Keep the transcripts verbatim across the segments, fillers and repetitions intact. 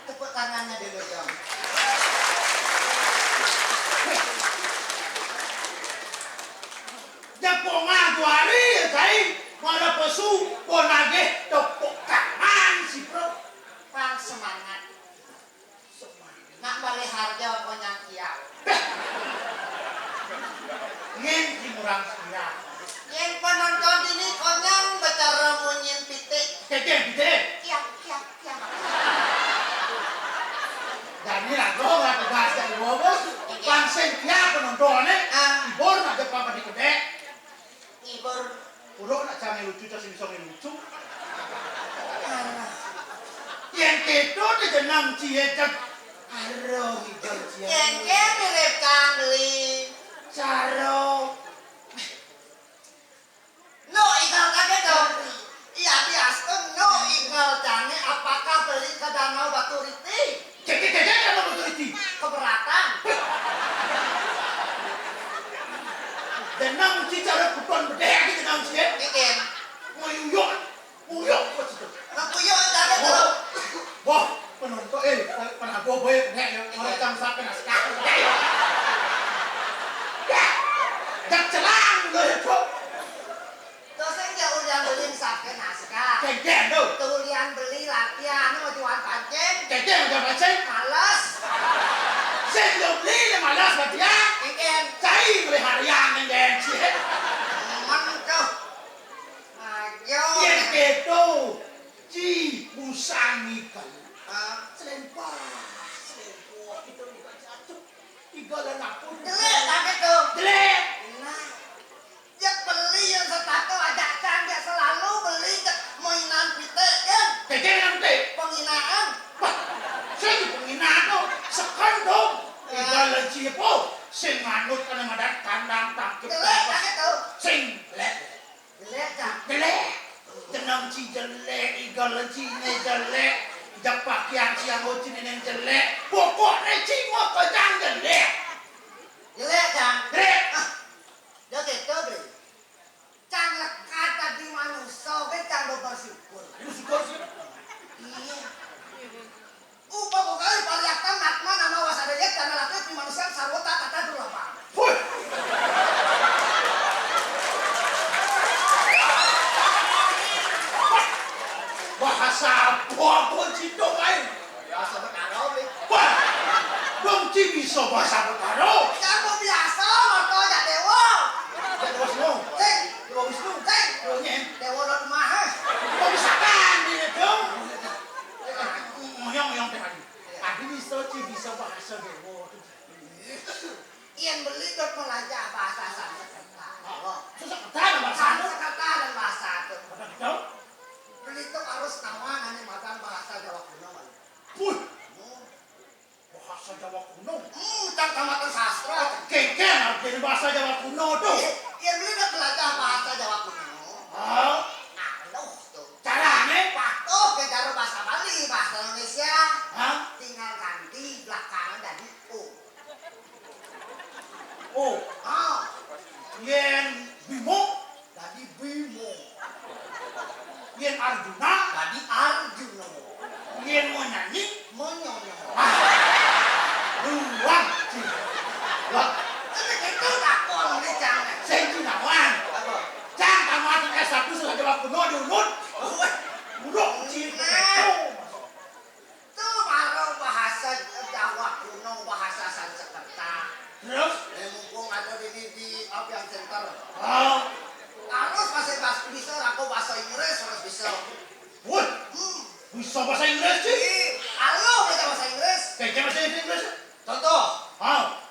Tepuk tangannya dulu dong. Jepong aduari, cai. Mana pesu, bonage, tepuk tangan si bro. Pang semangat. Nak balik harga konyang kia. Ngen di murang sira. Yen penonton dini konyang bicara munyin pitik. Keke pitik. Kiak, kiak, kiak. Dani lagu lah tegas dari bobos. Keke. Pang sing kia penontonnya. Ah. Ibor nak Jepang pada kedek. Ngibur. Pulok nak cang lucu, cang sing bisa lucu. Alah. Yang keto di jenang cie cek. Aduh, hijau cie. Yang ke mirip cang beli. Caro. No, igal kaget dong. Iya, biasa no, igal cangnya apakah beli ke Danau Batu Riti? Cek, cek, cek, cek, kenapa begitu? Keberatan. Jenang uci cara kupon bedek aja jenang uci ya. Bikin. Nguyuyuk, nguyuk apa situ? Nguyuyuk, jangan Oh. Wah, penonton, eh, pernah gue boy, nek, orang cang sampai naskah. Dah, dah celang, gue ya, Cok. Tuh sing ya ulian beli misalke naskah. Cengceng tuh. Tuh ulian beli latihan, mau jual pancing. Cengceng mau jual pancing. Males. Sing yo beli ya males latihan. Cengceng. Cai beli harian yang gengsi. Temen tuh. Ayo. Yang gitu. Ci musangi kan. Ah. Selempah, selempah. Itu bukan jatuh. Tiga dan aku. Jelek, tapi tuh. Jelek. Nah. Cek beli yang setato aja cang, cek selalu beli cek mainan pitik kan? Keke mainan pitik? Penginaan. Wah, sing penginaan tuh, sekan dong. Ya. Tinggal lagi apa? Sing manut kana madan kandang tangkep. Jelek, tapi tuh. Sing jelek. Jelek, cang. Jelek. Jenang ci jelek, igal ci ne jelek. Jak pakian siang uci neneng jelek. Pokoknya ci mau kejang jelek. Jelek, cang. Jelek. Ah. Yo gitu, Bre. Cang lekat tadi manusia, oke, cang bersyukur. Aduh, syukur sih. Iya. Upa bukai pariakta matma nama wasadaya, karena laki di manusia sarwa tak kata dulu apa. Wih. Bahasa apa pun cinta lain. Bahasa Betara, Bre. Wah, dong ci bisa bahasa Betara. Cang biasa, moto aja dewa. Dewa Wisnu. Sing. Dewa Wisnu. Sing. Dewa Nyen. Dewa Lot Maha. Kok misalkan dia dong? Ngoyong, ngoyong teh tadi. Tadi bisa, ci bisa bahasa dewa. Yang beli dot melajah bahasa Sanskerta. Oh, Sanskerta dan bahasa anu? Sanskerta dan bahasa itu. Apa gitu? Beli itu harus tahu nanya makan bahasa Jawa kuno, Bang. Puh. Hmm. Bahasa Jawa kuno. Hmm, cang tamatan sastra. Kengkeng artinya bahasa Jawa kuno tuh. Iya, iya, beli udah belajar bahasa Jawa kuno. Hah? Anu tuh. Caranya? Patuh ke cara bahasa Bali, bahasa Indonesia. Hah? Tinggal ganti belakangan jadi O. O. Ah. Yen Bimo. Dadi Bimo. Yen Arjuna. Dadi Arjuna. Yen mau nyanyi. Mau nyonya. Ah. Luar. Wah. Tapi itu takon nih, Cang. Sing Cinawan. Apa? Cang, tamat S satu sudah jawab kuno di Unut. Oh. Buruk, Cing. Nah. Itu baru bahasa Jawa kuno, bahasa Sanskerta. Terus? Eh, mumpung ada di, di, di Avian Center. Oh. Harus masih bahasa, bisa aku bahasa Inggris, harus bisa. Wah, hmm, bisa bahasa Inggris sih? Iya, halo, bisa bahasa Inggris. Kayak bahasa Inggris. Contoh. Ah.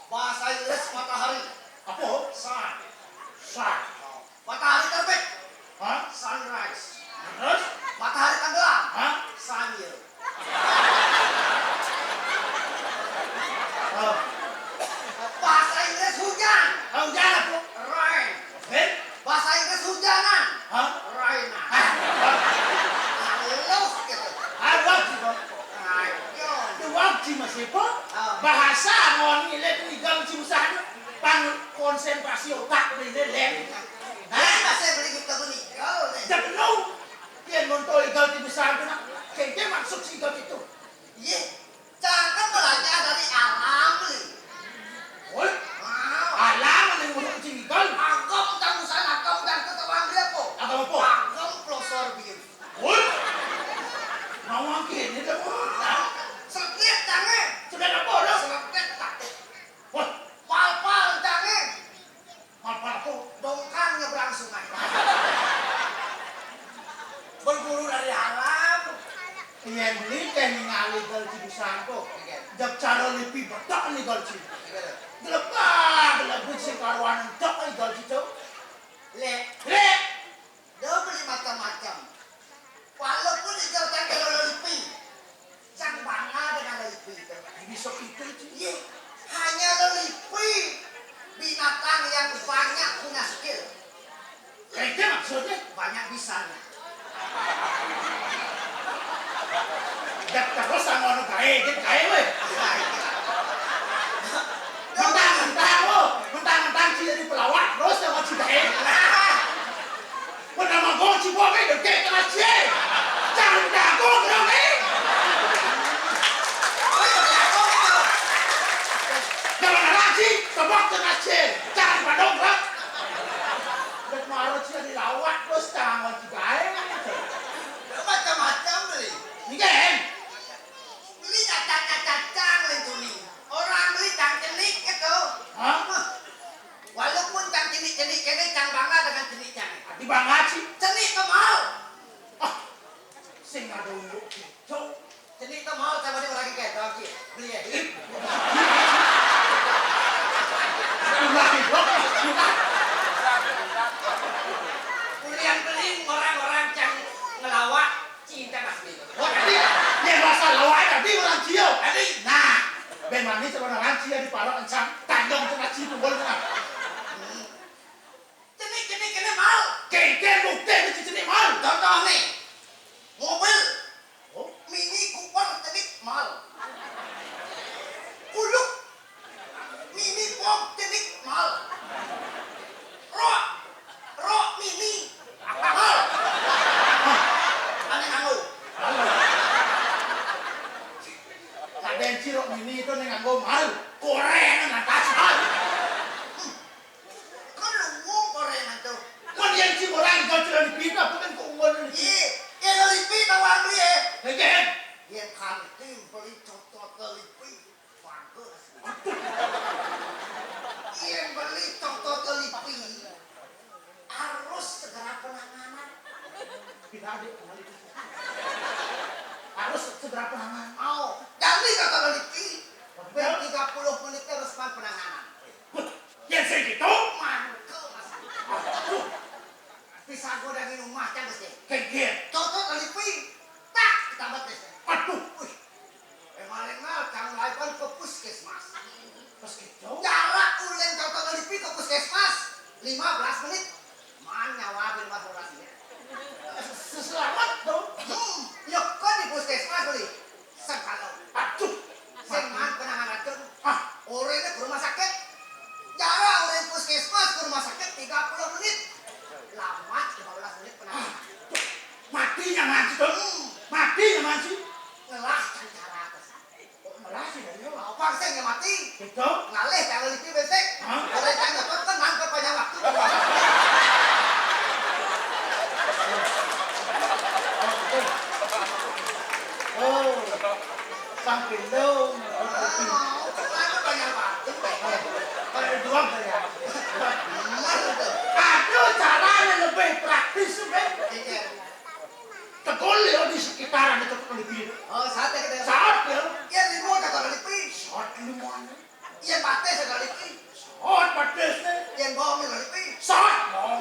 Bahasa Inggris matahari. Apa? Sun. Sun. Matahari terbit. Hah? Sunrise. Terus? Matahari tenggelam. Hah? Sun. Oh. Bahasa Inggris hujan. Ah, hujan apa? Rain. Rain? Bahasa Inggris hujanan. Hah? Rain. Ah. Halus gitu. Ah, wajib. Ayo. Itu wajib, Mas Eko. Ah. Bahasa mau nilai itu igang susah. Pang konsentrasi otak beli leleng. Hah? Bahasa beli kita beli. Kalau deh. Dah penuh. Dia nonton igal di besar tu nak. Kayaknya maksud si igal itu. Yé, cang kan belajar dari alam, Li. Woi, ah, alam, Li, ngurung cingkal. Agam, cang usaha agam, cang ke tawang dia, po. Agam apa? Agam pelosor biu. Woi, nawang kene dah, woi. Selekit, cang, eh. Selekit apa, dah? Selekit, tak. Woi. Pal-pal, cang, eh. Apa tuh? Dongkang nyebrang sungai. Berguru dari alam. Yén Beli téh ningali Idol Ci Bisangko. Oke. Jep cara lipi betok nih Idol Ci. Gimana? Gelebah, gelebih sing karuan entek Idol Ci tuh. Lé. Lé. Dia beli macam-macam. Walaupun Idol téh lelipi, cang bangga dengan lelipi itu. Bisa itu, Ci. Iya, hanya lelipi binatang yang banyak punya skill. Itu maksudnya? Banyak bisanya. Dak terus sama anu gaé, dia gaé wéh. Mentang-mentang lo, mentang-mentang Ci jadi pelawak, terus sama Ci gaé. Mun nama gong Ci Bobé gede kena Ci. Jangan jago dong, eh. Jangan lagi, coba kena Ci. Jangan padong, bro. Dek maro Ci dilawak, terus jangan Ci gaé. Macam-macam, Beli. Nggih. Beli kacang-kacang, Lintuni. Orang beli cang cenik gitu. Hah? Walaupun cang cenik-cenik kéné, cang bangga dengan cenik cang. Adi bangga Ci. Cenik kemal. Ah, sing ada unduk gitu. Cenik kemal sama dia orang kayak Ci. Beli ya. Ulah, ulah. Kuliah beli orang-orang cang ngelawak. Cinta Mas Bli. Oh, tadi, ya, bahasa lawan tadi orang Cio. Tadi. Nah, ben mani coba orang Cio di parok encang, tandong kena Cio pukul kena. Cenik, cenik, kena mal. Kengken bukti itu cenik mal. Contoh nih, mobil. Oh. Mini Cooper cenik mal. Kuluk. Mini Pop cenik mal. Rok. Rok mini. Mal. Aneh anu. Kadén Ci rok mini itu ning nganggo mal. Koréngan atas mal. Kan lu ngomong koréngan tuh. Kan yang Ci orang jual celana pita bukan kok umur ini. Iya, ya lelipi tawang beli ya. Lagi. Ya kan, tim beli contoh lelipi. Bagus. Yang beli contoh lelipi harus segera penanganan. Tidak ada penanganan. Harus segera penanganan. Oh, jadi kata lelipi, ben tiga puluh menit harus penanganan. Yang saya gitu. Mangkel, Mas. Bisa gua dari rumah kan, Mas, ya? Kengkir. Cocok lelipi. Tak, kita betes. Aduh, wih. Eh, maling mal, cang laiban ke puskesmas. Pas gitu? Jarak ulin cocok lelipi ke puskesmas, lima belas menit. Man nyawa bin mas orasinya. Selamat dong. Hmm, nyokot di puskesmas beli. Sengkalo. Aduh. Sing man penanganan racun. Ah. Orangnya ke rumah sakit. Jarak orang puskesmas ke rumah sakit tiga puluh menit. Lama lima belas menit penanganan. Mati nyaman sih, Dok. Mati nyaman sih. Ngelah kan cara atas. Kok ngelah sih, Dok? Apa sih yang mati? Betul. Ngalih cara liti besek. Hah? Boleh kan dapat tenang ke panjang waktu. Oh, sampai lo. Kalau dua ya. Aduh, caranya lebih praktis, Ben. Iya. Tegol ya di sekitaran itu, Lipi. Oh, saat ya kita. Saat ya. Iya, limo kata Lipi. Saat limo. Iya, batis ada Lipi. Saat batis nih. Iya, bohong ada Lipi. Saat bohong.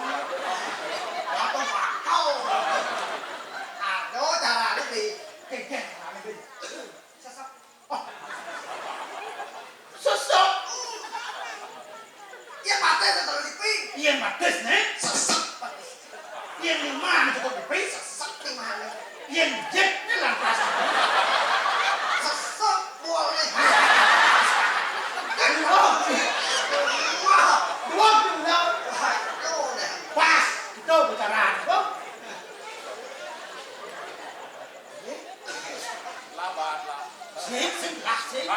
Apa bakal? Aduh, cara Lipi. Kejeng, cara Lipi. Sesek. Oh. Sesek. Iya, batis ada Lipi. Iya, batis nih. Sesek, batis. Yén lima anu cukup dipis. Sesek di mana? Yén jit né lantas. Sesek boleh. Kan dua. Dua. Dua benar. Aduh, dah. Pas, itu bicara. Tuh. Laban lah. Sing, sing, lah, sing.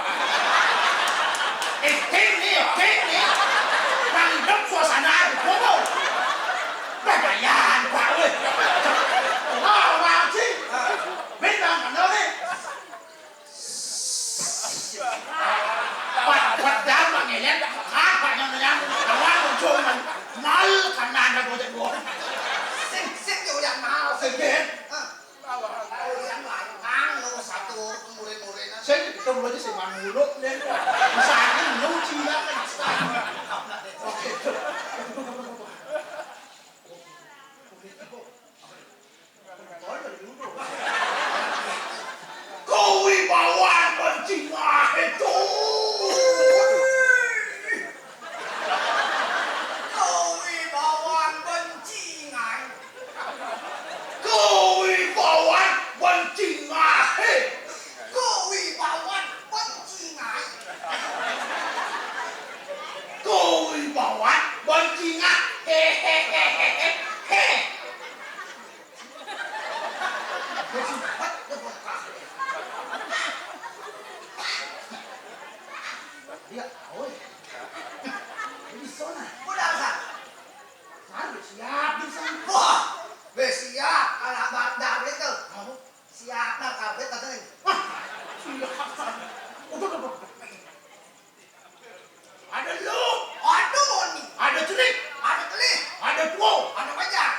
Ékting né, ékting né. Nang idup suasana ati kono. Bagayan, Pak, wéh. Ora, ora, sing. Bintang mana né? Pak, Pak, dah, Pak, ngeliat, Pak, Pak, nyonya. Awak muncul, mal, kanan, aku cek gua. Sing, sing, yo, yang mal, sing, sing. Ah. Yang langkang lo satu murid-muridnya. Saya ketemu aja sing manurut deh. Misalnya lu cina kan. Oke. Kewibawaan pencingah itu. Kewibawaan pencingah. Kewibawaan pencingah. Kewibawaan pencingah. Kewibawaan pencingah. Hehehehehe. Dia, oi. Di sana. Udah, San. San, siap di sana. Wah, be siap. Anak badak itu. Apa? Siap lah, kabeh dateng. Wah, siap, San. Udah, udah, udah. Ada lu. Ada moni. Ada cerik. Ada kelih. Ada tuo. Ada panjang.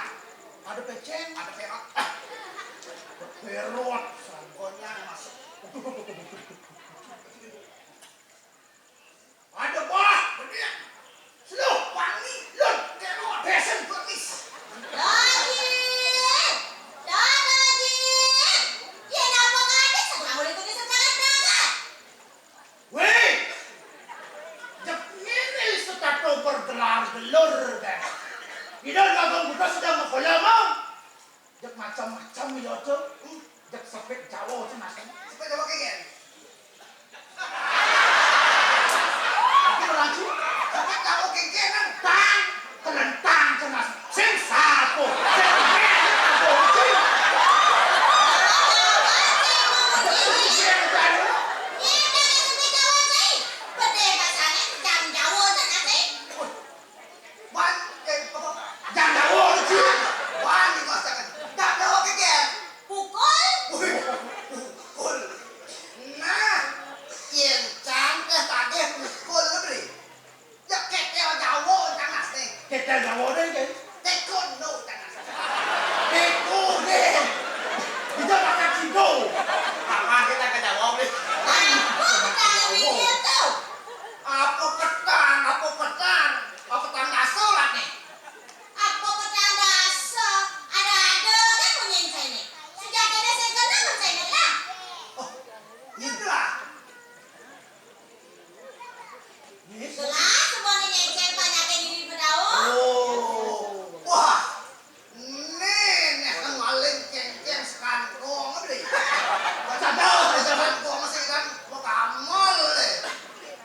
Ada peceng. Ada perak. Ah. Perot. Sangkonya masuk. Ada bah. Bener. Seluh. Wangi. Lun. Perot. Besen. Betis. Lagi. Dah, lagi. Ya, napa kade? Sedang oleh tulis secara berangkat. Wéh, jek ngéné setato bergelar gelur, deh. Ida gagang buta sedang makola, Mang. Jek macam-macam ida tuh. Hmm, jek sepit Jawa tuh, Mas. Sepit Jawa kayak gini. Tapi lagi, sepit Jawa kayak gini, kan? Tang, telentang, cemas. Sing sapo? Sing ngéné sapo? Sing. Wan, eh, apa? Jang Jawa, Cik. Wan, di masakan. Jang Jawa, Kek, ya? Pukul. Wih, pukul. Nah, yén cangkéh tagih pukul, lho, Bli. Ya, kétél Jawa, Cang Asté. Kétél Jawa, deh, kan? Teko, no, Cang Asté. Teko, deh. Bisa makan situ. Apa kita ke Jawa, Bli? Apa petang ini tuh? Apa petang, apa petang? Apa petang dasa lah nih? Apa petang dasa? Ada-ada kan munyin saya nih. Sejatinya saya kenal saya nih lah. Oh, itulah. Jelas semuanya nyenceng banyak yang diri berdaun. Oh. Wah, Né, né, kan maling céngcéng sekantong, Bli. Baca dah, baca sekantong sih kan, mau kamal, deh.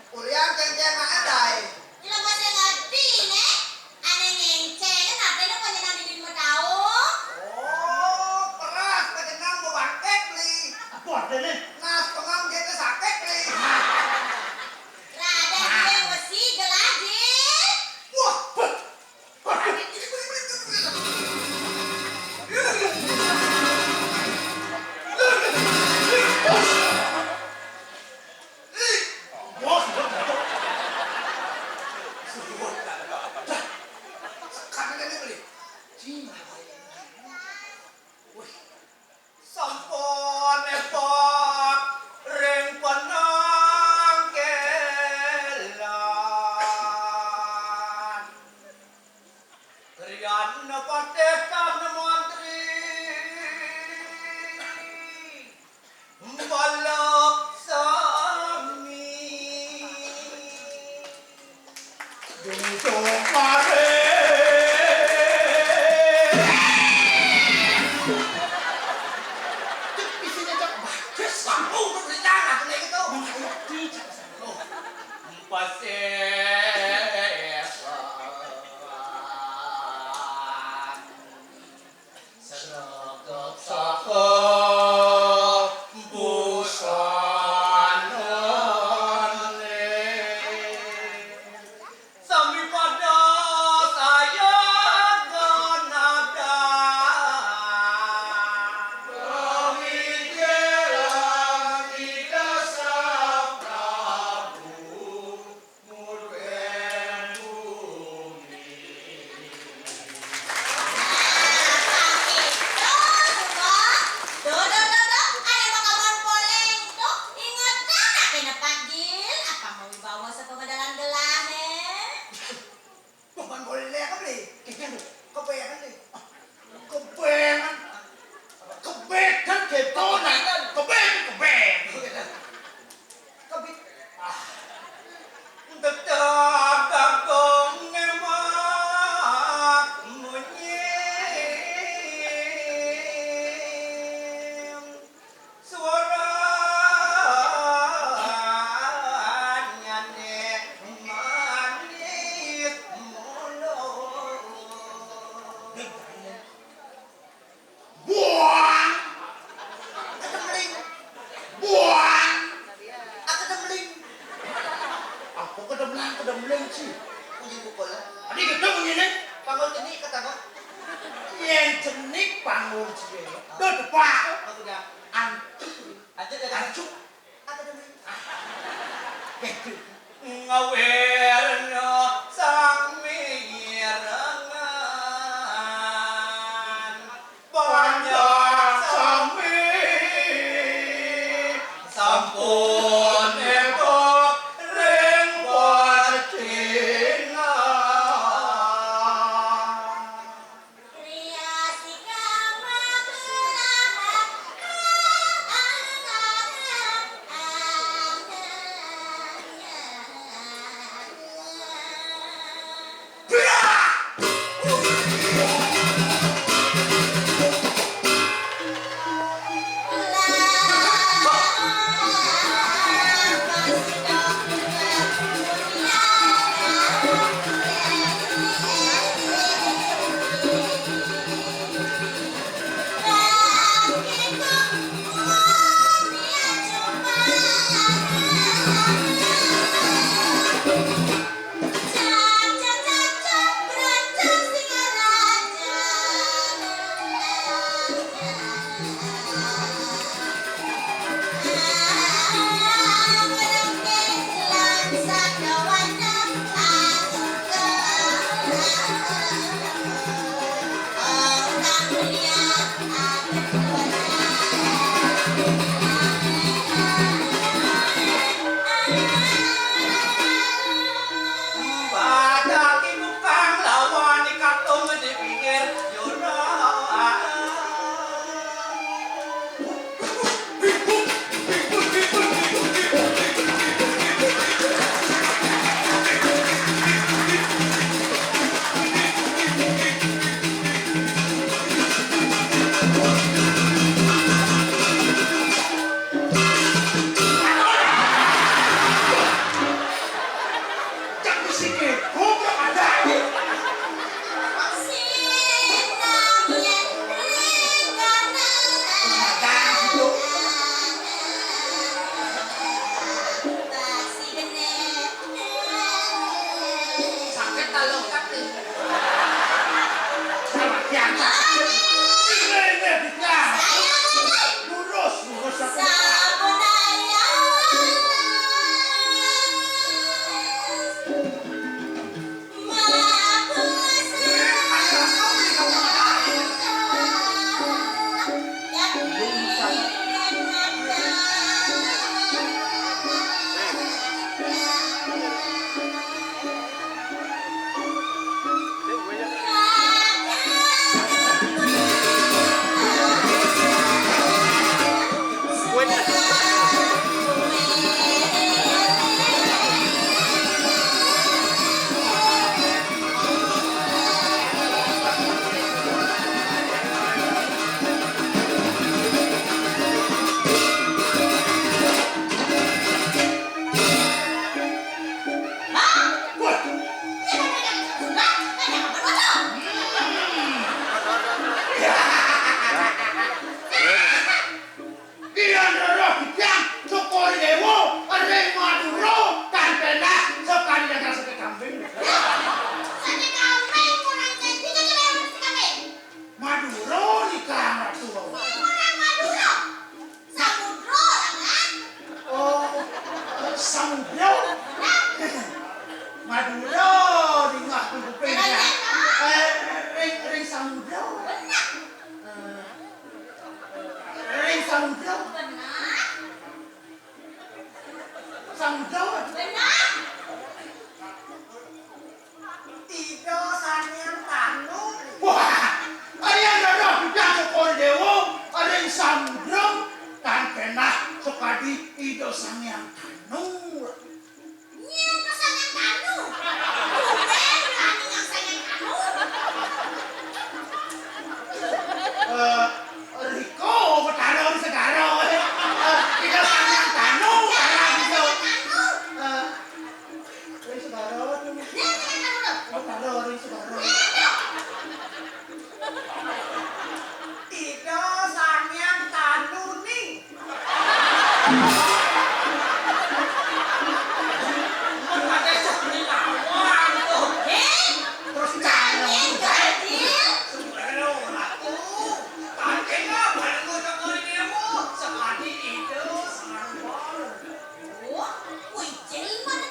Kuliah céngcéng nak adai. Kira masih ngerti, né? Ané nyencéng, kan artinya punya nang didin mau tahu. Oh, peras, baca nang mau bangkit, Bli. Apa artinya? Nas pengang kita sakit, Bli. Rada dia besi, gelajin. Wah, sampun, eh, pon. Ngawirna sang mirengan, panjak sami sampun ebak ring paccingan. Padaki tukang lawan di katung di pinggir jurang. Cak musike, goblok ada. Sakit ta lungkat nih. Sama kian sakit. Ini, ini, Dika. Lurus, lurus satu. Iya, Roro, Bujang, Cokor I Dewa, ring Madura, tan penah, sakadi dagang sate kambing. Sate kambing, kurang cantik, coba yang sate kambing. Madura, Nika Ratu. Orang Madura. Samudra, kan? Oh, samudra. Madura, Nika kuping ya. Eh, ring, ring samudra. Eh, ring samudra. Samudra. Ida Sang Hyang Tanu. Wah, ayan dadah bidang Cokor I Dewa, ring samudra, tan penah sakadi Ida Sang Hyang Tanu. Nyén ka Sang Hyang Tanu? Tumben berani nang Sang Hyang Tanu. Eh, Riko, Betara di segara. Eh, Ida Sang Hyang Tanu, salah gitu. Eh, Ring segara tuh. Betara ring segara. Ida Sang Hyang Tanu ning. Mun pakai seni lawan tuh. Hei, terus jangan. Sebelum aku, pakai nggak baru mau sama dirimu? Sekali itu, sekarang baru. Oh, kuwi cil mah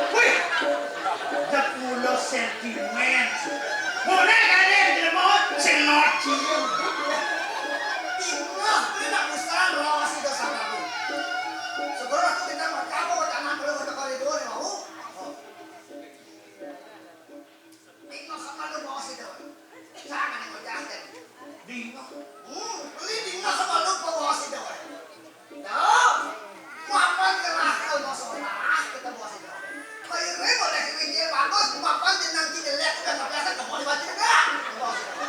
Wih, sepuluh sentimen. Boleh kali kita mau senot. Tinggal, ini nak besar, rawasi dosa kamu. Segera aku tidak mau kamu, tanah perlu untuk koridor, ya, mau. Tinggal sama lu bawa situ. Sama nih, gua jelasin. Bingung. Hmm, beli tinggal sama lu bawa situ. Tuh. Mapan ke lah, kalau mau sekolah, kita bawa situ. Kau ini boleh ini bagus, mapan jenang kita lihat, udah nggak biasa, nggak mau dibaca juga. Bawa situ.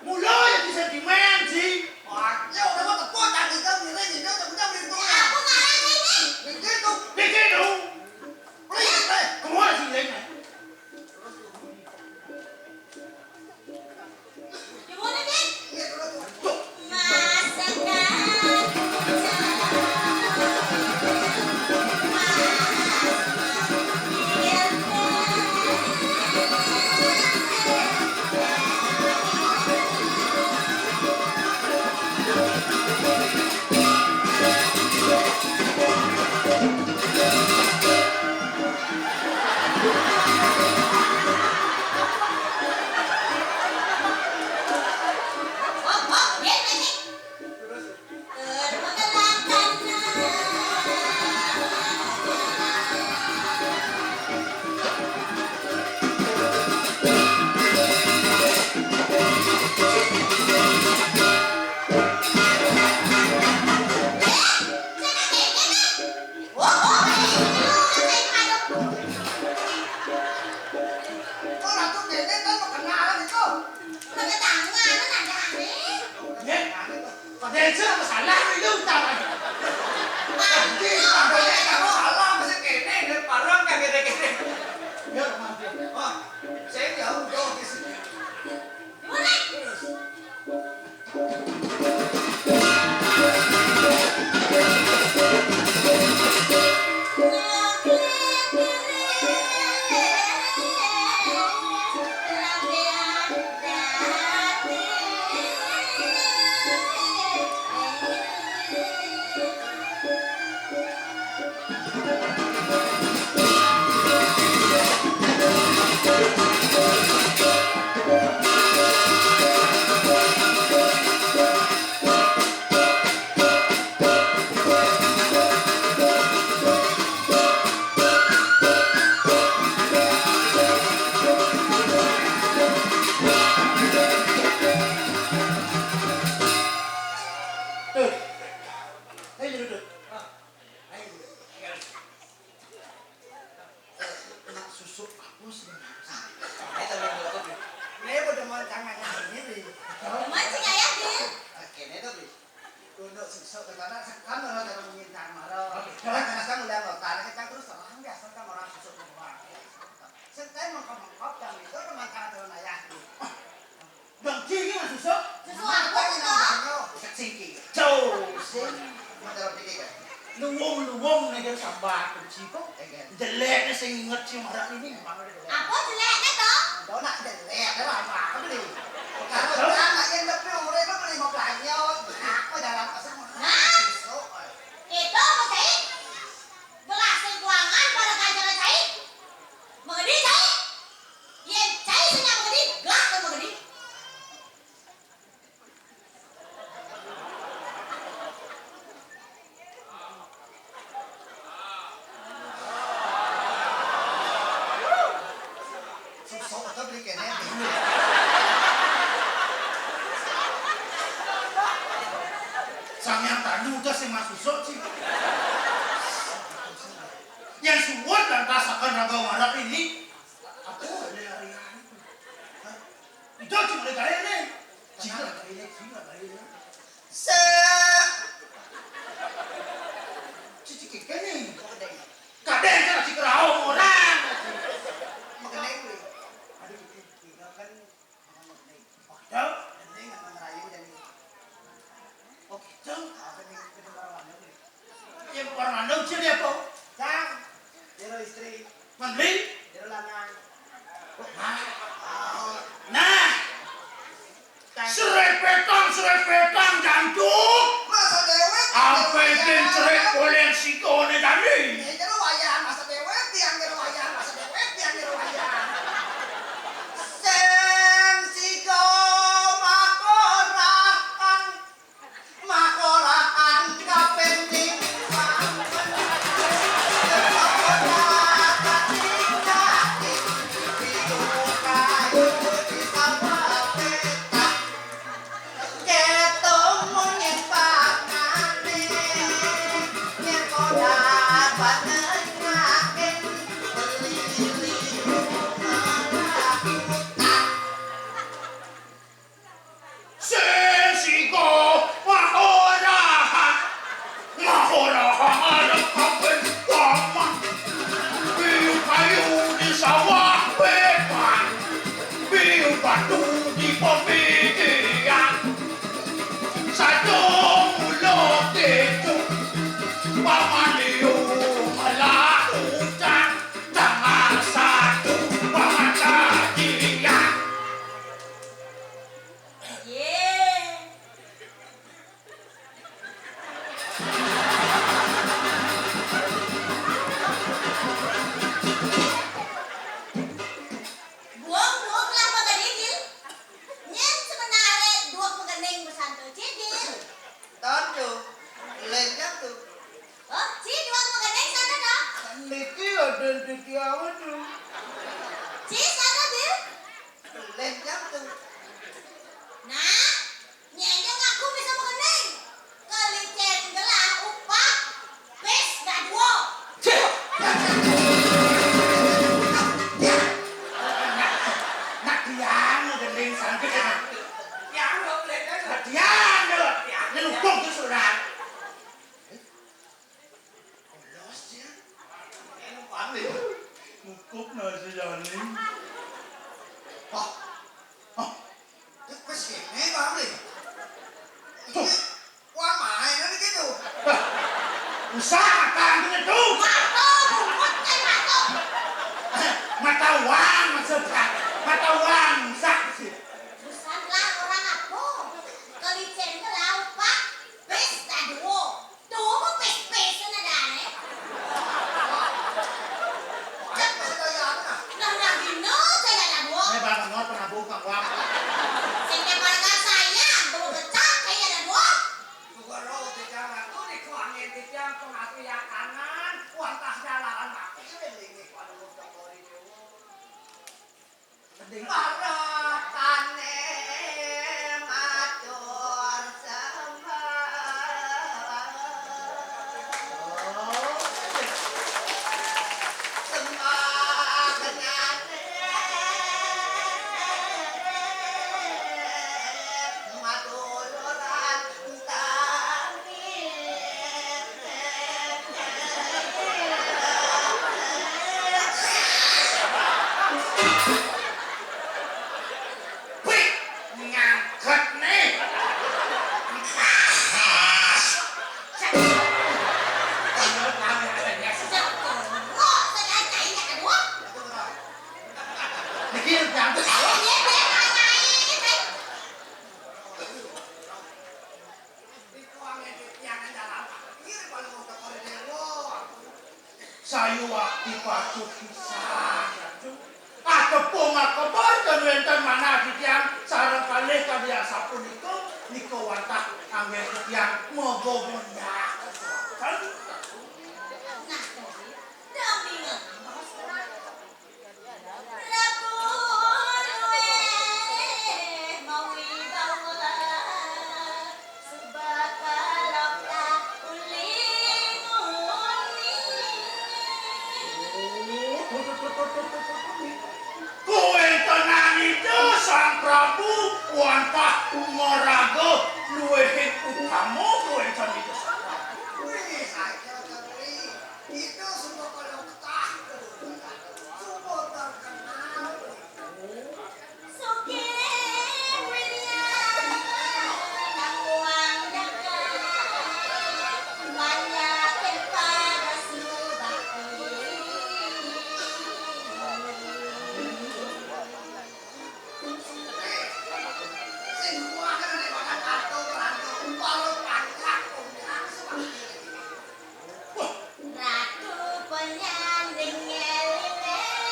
Mulai di sentimen sih. Wah, ya udah mau tepuk, tadi kan miring, ini udah, udah miring tuh. Aku kalah ini. Mikir tuh. Mikir dong. Please, eh. Kemana sih lainnya? Oh, Ratu Kene kan perkenalan itu. Perkenalan ada nih. Ya, ada itu. Padahal itu apa salah itu utama. Nanti tambahnya kamu salah masih kene, dia parang kagak ada kene. Ya, maaf ya. Oh, saya jauh jauh di sini. Mulai. Tuh. Ayo duduk. Ayo. Nak susuk apa sebenarnya? Ini udah mau tangan ini, Bi. Mancing ayah, Bil. Oke, ini tuh, Bi. Untuk susuk ke sana, sekarang orang dalam minta marah. Oke. Karena sekarang udah mau tanah, kita terus terang biasa kan orang susuk ke orang. Sekarang mengkop-mengkop dan itu teman tangan turun ayah, Bi. Dong, cing, ini susuk. Susuk apa, Kak? Sing ki. Jauh, sing. Masalah pikir, kan? Luwung-luwung nih dia sabar, kunci kok. Iya, kan? Jelek nih, sing inget sih marah ini. Apa jeleknya, toh? Udah nak jelek, dia lama, apa beli? Kalau anak yang lebih umurnya itu beli mau belanja, apa jalan ke semua? Nah. Susuk, eh. Itu mau cai? Gelas sing kuangan pada kancana cai? Mengerti, cai? Yen cai sing nggak mengerti, gelas tuh mengerti. Susuk atau beli kene? Sang yang tanu udah sing mas susuk sih. Yang suwun dan rasakan raga warak ini. Aku ada hari-hari. Hah? Itu cuma gaya nih. Sing. Cici kene. Kadang kan si kerau orang. Mengenai gue. Aduh, gitu. Gitu kan. Mengenai. Waktu. Ini nggak ngerayu dan. Oh, gitu. Apa nih? Itu orang mana nih? Ya, orang mana sih dia, Po? Cang. Dia lo istri. Mandri? Dia lo lanang. Nah, serepetang, serepetang, jancuk. Masa dewek. Ampe den cerik oleh sikone tadi. Ini jero wayah, masa dewek, tiang jero wayah, masa dewek, tiang jero wayah. Sing sigo makorahang. Makorahang kaping lima. Sesiko mahorahan, mahorahan kaping paman. Biu kayu di sawah wetan, biu batu di pemikiran. Satu mulut itu, paman liu malah ucap, tangan satu, paman kajian. Ye. Buang-buang lah makan ini. Nyen sebenare duwek magening besanto cidil. Tantu. Lenyap tuh. Oh, ci duwek magening sana dong. Niki ada di kiamat tuh. Ci sana dil. Lenyap tuh. Nah, nyenye ngaku bisa magening. Kelicen gelah upah. Pis daduo. Cih. Nak tiang gending sangkit. Tiang lo, nak tiang lo. Nak lukung tu surang. Los ya. Enak banget ya. Ngukup nasi jani. Hah? Hah? Wis kene, Bang, Le. Iki wah main iki to. Usah makan itu. Mato, bungut kayak mato. Mata uang maksudnya. Mata uang usah sih. Busan lah orang apa? Kelicen ke laut, Pak. Pesta duo. Tuh, mau pes-pesan ada aneh. Nah, nah, gini, saya ada duo. Ini barang benar pernah buka uang. Sehingga mereka sayang, tuh kecak, saya ada duo. Sugoro titiang ratu, niku angin titiang pengasuh yakanan, wantah jalaran mati, ini pada muda kori dewa. Para kane matur sembah. Sembah kenyane. Wih, ngangkat nih. Niki yang diangkat. Sayuwakti patut pisan, Ratu. Atepung akeber ten wenten manah titiang sareng kalih kadi asapunika, nika wantah anggen titiang magogonjang. Nah, Tobi, demi ngetos. Prabu luwih mawibawa, subakaloka uli muni. Kuwi tenan itu Sang Prabu. Tah umaraga luwih utama kawéntenan Ida Sang Prabu. Wih, aja keri. Ida suba kala ketah. Suba terkenal. Sugih William, kakuang jagat, banyak pada subakti. Sing kuat kan ada bakat atau berada, umpama panjak, panjak, subakti. Ratu penyanding ngelingan,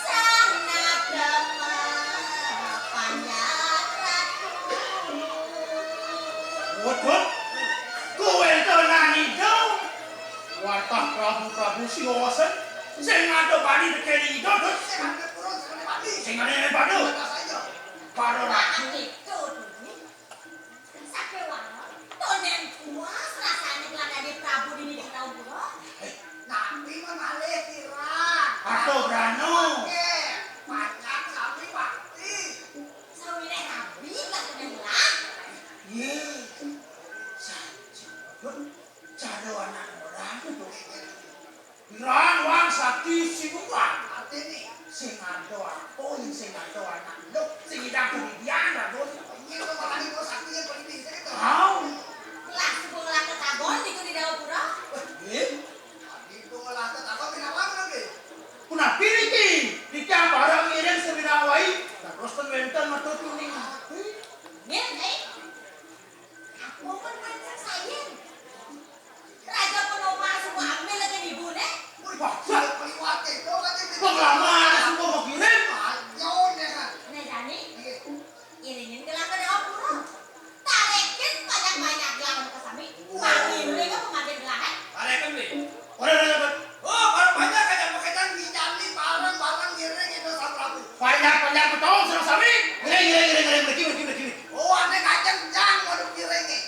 sang nagama panjak ratu. Waduh, kawéntenan Ida. Wantah prabu-prabu Siwasen sing ngadepani tekén Ida, Dut. Sing ngadep pura, sing ngadep pati. Sing ngadep pati. Pada ratu. Nah, itu, Dut. Sakéwala, tondén puas rasané gelah dadi prabu dini di Grawapura. Éh, napi mamalih kirang? Ato brana. Oké, panjak sami bakti. Sawiréh rabi gelah tondén gelah. Yé, saja. Cara anak orang itu. Kirang wang sakti sinuwun. Artiné? Sing ada apa, sing ada anak nduk, sing idang kedidian, Raden. Iya, kok malah ibu sakti yang paling bisa itu. Au. Lah, suba ngelah tetagon di Grawapura. Wah, iya. Tadi ibu ngelah tetagon, kenapa lagi? Punapi niki? Niki barang ngiring semirawai. Nah, terus ten wénten metu tuning. Nggih, nggih. Apa pun pancen sayen. Raja Penomah semua ambil lagi ibuné. Wah, wah. Kok lama semua mau kirim? Ayo, nih, kan. Nah, jani. Iya. Iringin gelah ka Grawapura. Tarékin banyak-banyak gelah ka sami. Pangiring apa makin gelah, eh? Tarékin, Bli. Ora, ora, ora. Oh, para banyak aja pakai nang ngincani bareng-bareng ngiring itu Sang Prabu. Banyak-banyak betul, Sang Sami. Ngiring, ngiring, ngiring, ngiring, mriki, mriki, mriki. Oh, ané kacang jang waduh ngiringé.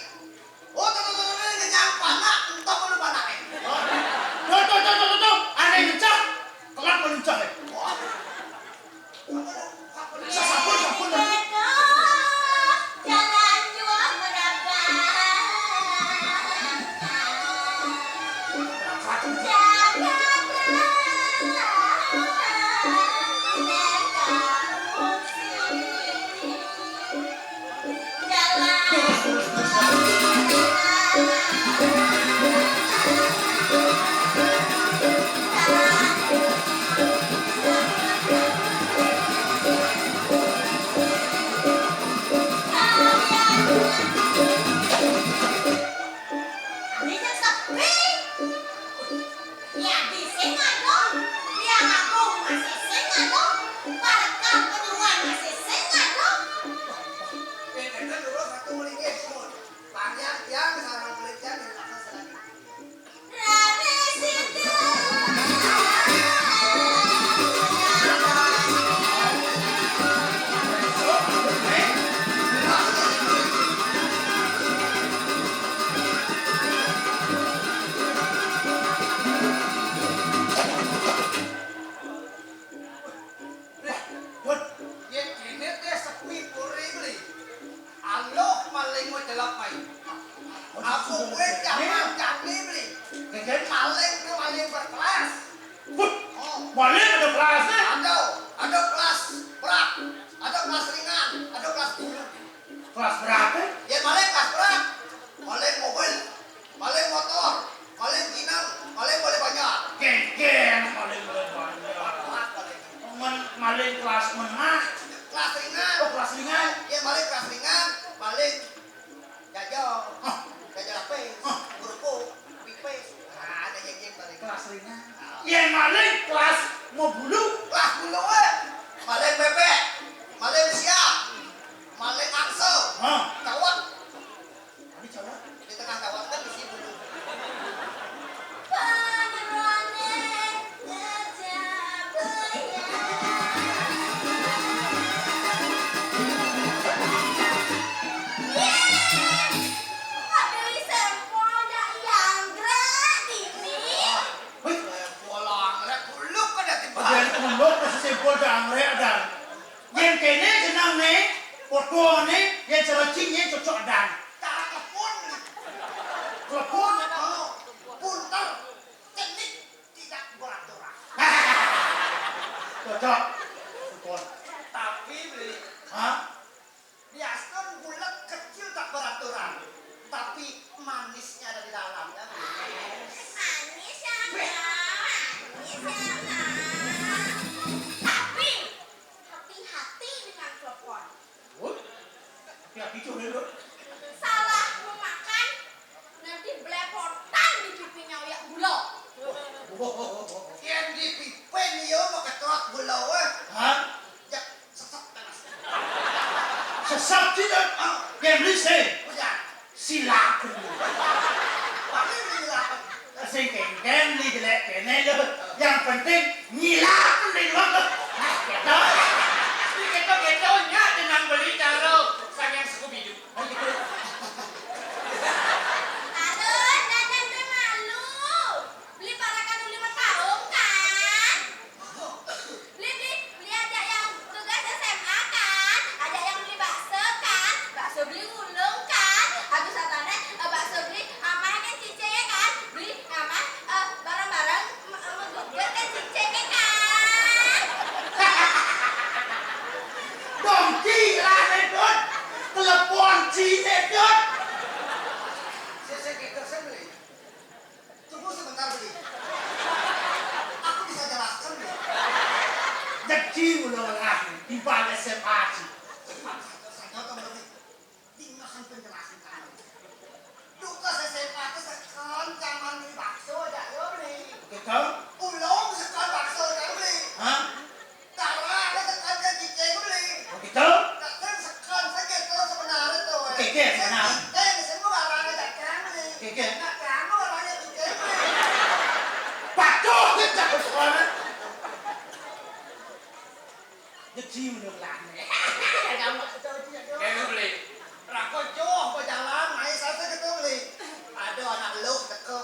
Oh, tuh, tuh, tuh, tuh, kenyang panak, entok lu panake. Tuh, tuh, tuh, tuh, tuh, tuh. Ané ngecah, kelak meluncah, eh. Oh. Sampun, sampun, sampun. Jalan jua berapa? Jakarta. Ane jeng sepi. Yadi sing ado, Hyang Agung masih sing ado, Parekan Penyuwun masih sing ado. Wah, wah. Wénten lurus satu mriki, Sun. Panjang tiang sareng kulit tiang dipaksa selagi. Rani Sida. Wah, Dut, yén kéné té sepi puri, Bli. Aluh maling macelep mai. Aku kuwi zaman jani, Bli. Kékén? Maling tuh maling berkelas. Wah, oh. Maling ada kelasnya? Ada, ada kelas berat, ada kelas ringan, ada kelas bulu. Kelas berapa? Ya, maling kelas berat. Maling mobil, maling motor, maling ginang, maling boleh banyak. Geng-geng, maling boleh banyak. Kelas maling. Men-, maling kelas menengah. Kelas ringan. Oh, kelas ringan. Ya, maling kelas ringan, maling jaja. Hah? Jaja lapis, hah? Kerupuk, pipis. Nah, ada jeng-jeng maling. Kelas ringan. Nah. Yang maling kelas mau bulu. Kelas bulu, eh. Maling bebek, maling siap. Maling angsel. Hah? Cawat. Ini cawat. Di tengah cawat kan isi bulu. Pangerane Gajah Baya. Yeay. Aduh, sempol dak yang gerak ini. Wih. Sempol anggrek kuluk kada tiba. Jadi kuluk masih sempol dak anggrek dah. Yang kéné jenengané, fotoné, yang cara cing, yang cocok dan. Cara telepon. Telepon. Oh, punter. Teknik tidak beraturan. Cocok. Telepon. Tapi beli. Hah? Biasakan bulat kecil tak beraturan, tapi manisnya ada di dalam, ya. Manis ya, Mbak. Manis ya, Mbak. Tapi hati-hati dengan telepon. Woi, hati-hati tuh, Ren. Salah memakan, nanti belepotan di pipinya uyak gula. Yang di pipin yo mau ketrot gula, weh. Hah? Ya, sesek terus. Sesek tidak. Ah, yang beli sih. Udah. Silakan. Pakai silakan. Sing kéngkén beli jelek kéné lho. Yang penting nyilakan di luar lho. Ah, gitu. Tapi gitu-gitu nya jenengan beli karo sang yang suku bidu. Oh, gitu. Aduh, jangan malu. Beli parakan uli mataung kan? Beli, beli, beli ajak yang tugas S M A kan? Ajak yang beli bakso kan? Bakso beli ulung kan? Habis satané, eh, bakso beli amah kan cicing kan? Beli amah, eh, barang-barang me- eh, megugut kan cicing kan? Dongki lah, Dut. Telepon Cine, Dut. Saya, saya, saya, saya beli. Tunggu sebentar, Beli. Aku bisa jelaskan, Beli. Jadi udah lah, tiba S M A sih. Saya tahu, Beli. Di mana penjelasan kamu? Duka S M A ke sekon zaman beli bakso aja, yo, Beli. Betul. Ulung sekon bakso aja, Beli. Hah? Tara ada tekan ke cicing beli. Oh, gitu? Datang sekon saja tuh sebenarnya tuh. Oke, oke, benar. Cicing semua barangnya datang beli. Oke, oke. Nak kamu barangnya cicing beli. Patuh kita sekolah. Jadi menurut lane. Kamu tahu dia tuh. Kamu beli. Rako joh berjalan, naik saya gitu beli. Ada anak lu teko.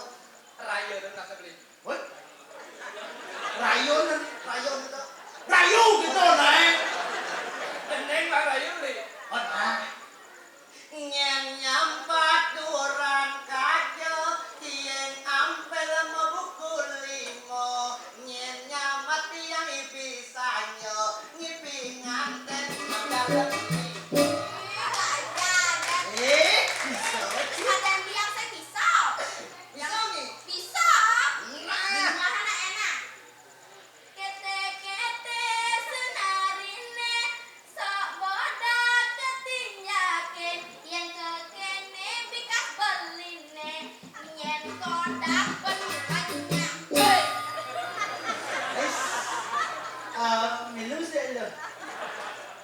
Raya dan kata beli. Woi. Rayu nih. Rayu gitu. Rayu gitu, naik. Bening Pak Rayu nih. Oh, nah. Nyén nyampat duran kaja, tieng ampel mabukul limo. Nyén nyampat tiang ibi sanyo, ngibi nganten dalem. Eh, bisa. Ada yang bilang saya bisa. Bisa nih. Bisa. Nah. Di mana enak? Kété-kété senariné, sok bodak ketinjaké, yén kekéné bikas beliné, yén kodak penuh banyak. Wis. Eh, milu sik lho.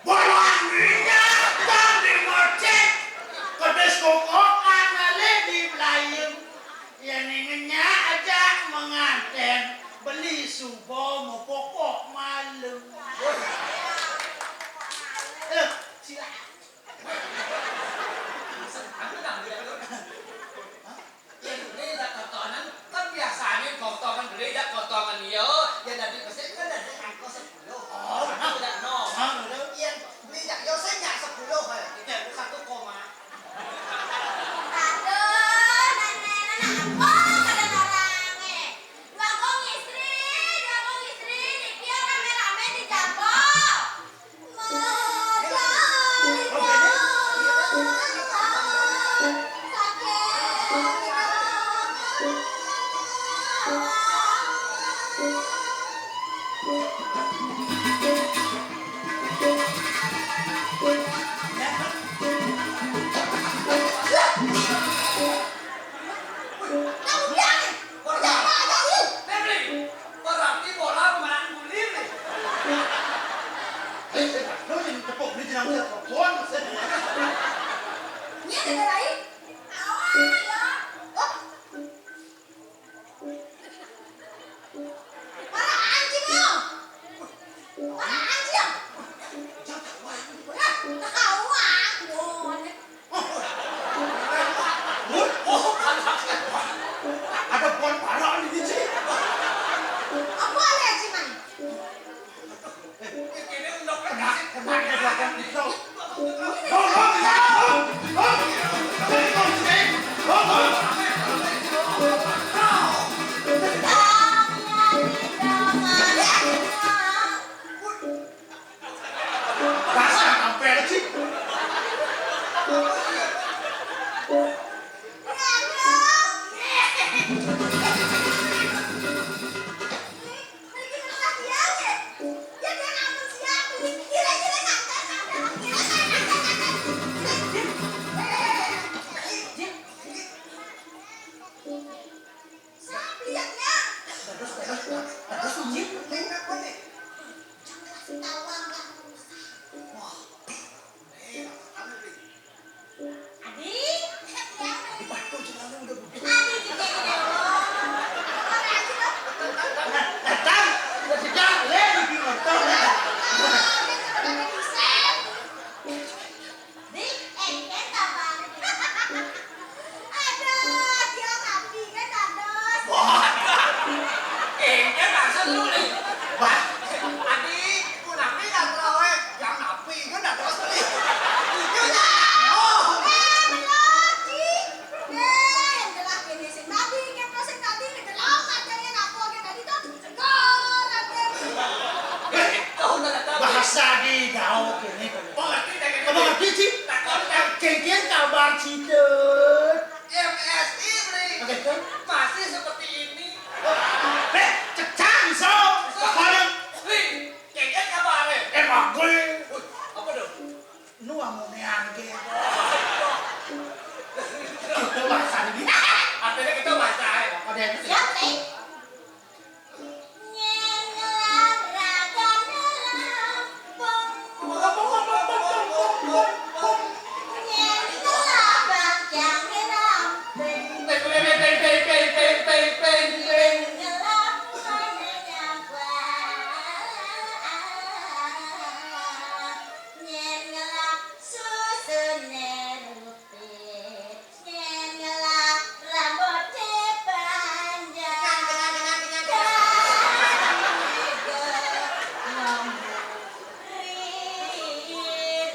Bolang minyak dan dimocek. Kedis kokokan alé di Belayung. Yén ngenyak aja menganten, beli suba mau pokok malu. Eh, sila. Aku nang dia tu. Hah? Ya, beli dak kotonan, kan biasanya kotoran beli dak kotoran yo, ya dari pesek kan dari angkos sepuluh. Oh, sama tidak no. Sama tu. Iya, beli dak yo saya nggak sepuluh, eh. Satu koma. Aduh, nenek, nenek, apa kada narangé? Dua kong istri, dua kong istri, di Kengken kabar Cidut. M S I, Bli. Oke, tuh. Masih seperti ini. Eh, cecak, iso. Iso. Bareng. Bli, kengken kabar, eh. Eh, bagus. Wih, apa dong? Nu amonean ge. Itu bahasa ini. Artinya kita bahasa, eh. Ada yang Siap, eh. Nyén ngelak susuné rupit, nyén ngelak rambut dipanjang. Kami go ngomong rin.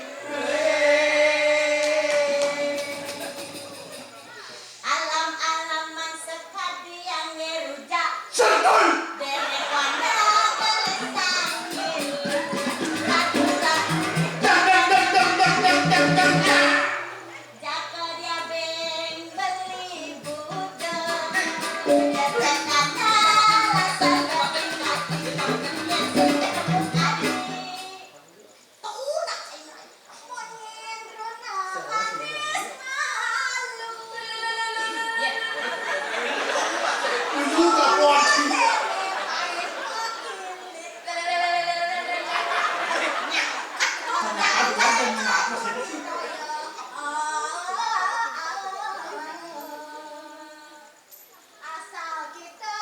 Alam-alaman sekadiang ngerujak. Sentuy. Derek wanda belesangi. Ratusan. Dang, dang, dang, dang, dang, dang, dang, dang, dang. Jaka dia beng beli budal. Jaka kata rasa kati kati. Yang sudah kebun adi. Asal kita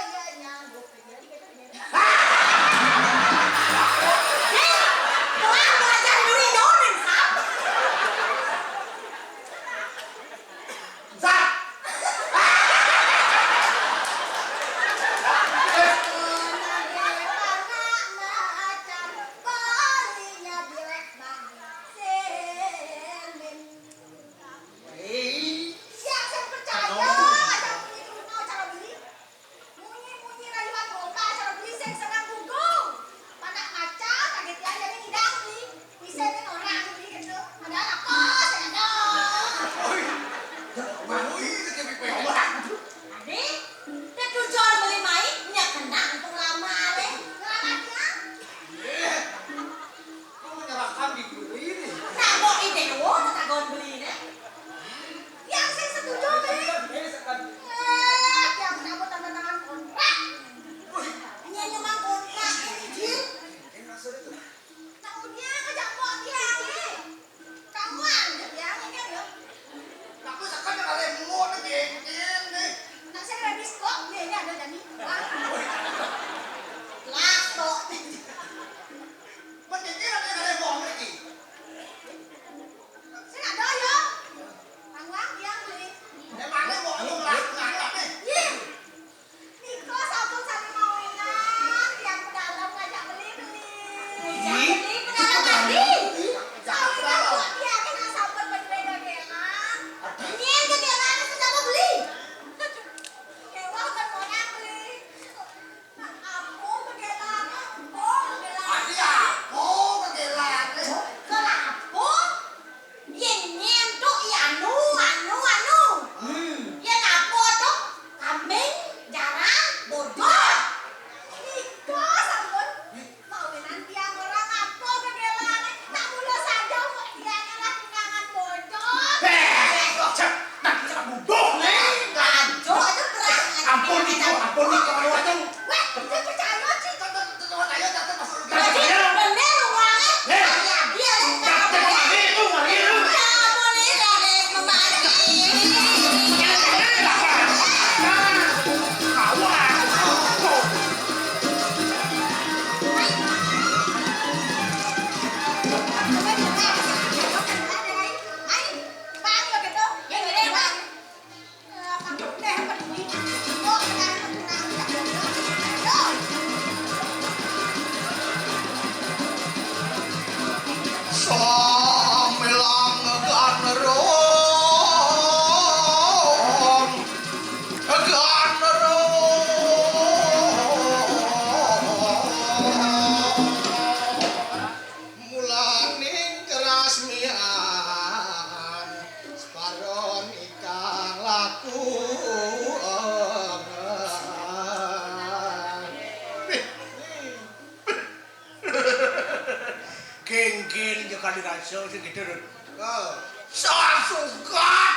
Kali rasa sing gedhe lho. Oh. Sasukat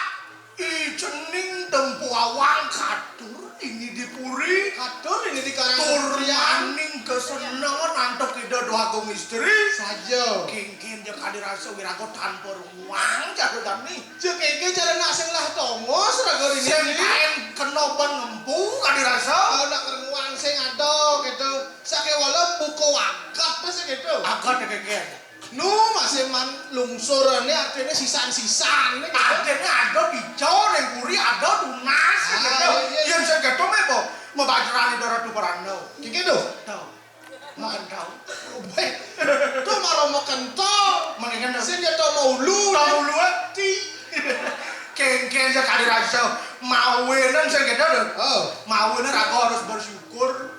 ijening tempuawang katur ini di puri. Katur ini di karang. Tur maning kesenengan antuk Ida Dwagung Istri. Saja. Kengken ya kali rasa wiraga tanpa ruang jatuh tani. Ya kengken cara nak sing lah tongos raga ini. Sing kain kena ban ngempu kali rasa. Oh, nak renguang sing ada gitu. Sakewala buku akad terus gitu. Akad ya kengken. Nu masih man lungsur ini artinya sisan-sisan ini gitu. Artinya ada pica ning puri ada tunas. Ah, gitu. Iya, iya. Yen sing gedhe meh apa? Mabacarani Ratu Pranda. Kiki tuh. Tau. Makan tau. Weh. Tuh malah makan tau. Makan tau. Sing ya tau mau ulu. Tau ulu ati. Kengken ya kali rasa. Mawinan sing gedhe lho. Oh. Mawinan aku harus bersyukur.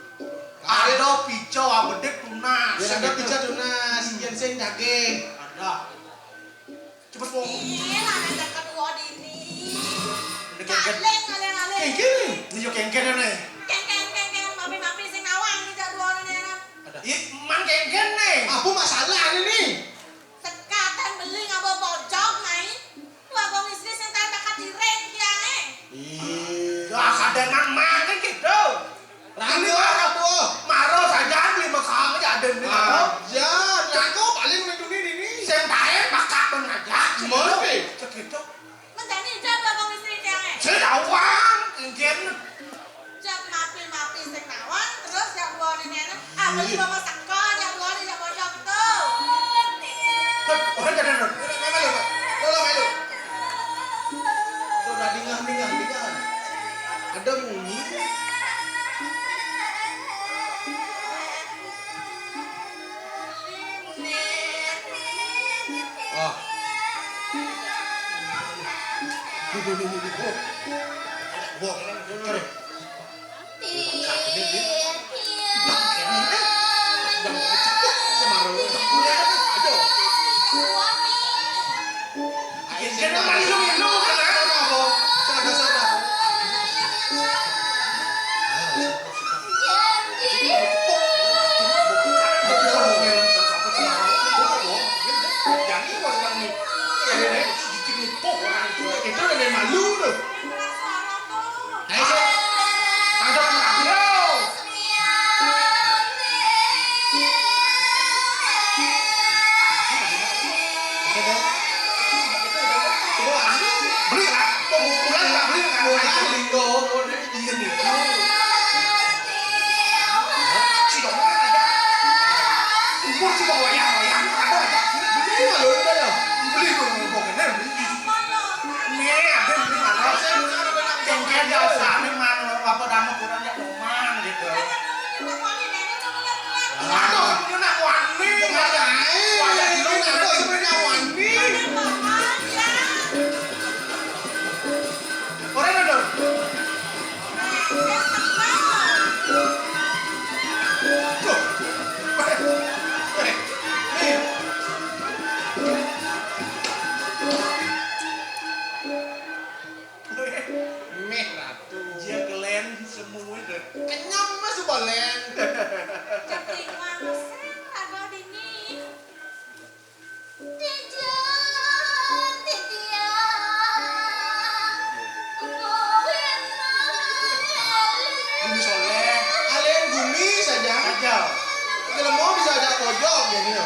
Ada pica abedik tunas. Yen ada pica tunas, yen sing daging. Ada. Cepet wong. Iya, lah nek deket wong dini. Deket, deket. Kaleng, kaleng, kaleng. Kayak gini. Ini yo kengken ne. Keng, keng, keng, keng, mapi, mapi, sing nawang iki jadwalnya. Ada. Ih, man kengken ne. Apa masalah ini? Sekatan beli ngapa pojok, Mai? Wah, wong istri sing tak bakat direng tiange. Iya. Lah, kadang nang mangan gitu. Ini maro, maro saja beli mekang aja ada ini maro. Aja, aku paling ning dunia ini. Sing tae pakak ben aja. Ngono kuwi. Segitu. Mendani jam wong istri tiange. Sing awang, mungkin. Jam mapi-mapi sing nawang, terus jam dua ini enak. Aku juga mau sekolah, jam dua ini jam pojok tuh. Hei, orang jangan, orang. Melu, melu, melu. Melu, melu. Tuh, udah dingah, dingah, dingah. Ada bunyi. Oh. Duh, duh, duh, duh, duh. Oh. Wah, terus. Itu udah malu tuh. Ayo, sik. Tangkep, Mas. Yo. Beli, ah, pemukulan, Pak, beli, Pak. Iya, nih. Umur sih, Bang, wayang, wayang, ada aja. Beli, malu, udah ya. Beli, Bang, pokoknya beli. Nih, ada di mana? Cengkeh dasarnya mana? Apa nama kurang ya, Oman gitu. Aduh, punya nak wani, wajah, wajah dulu, aduh, punya wani. Orang ada. Tuh. Eh, eh, nih. Meh, Ratu. Dia kelen semua itu. Kenyam, Mas, balen. Kepriman, Mas, eh, lagu dini. Dijan titiang kuwin mangeli. Gumi Soleh. Kalian gumi saja. Saja. Kita mau bisa ajak pojok, ya, gitu.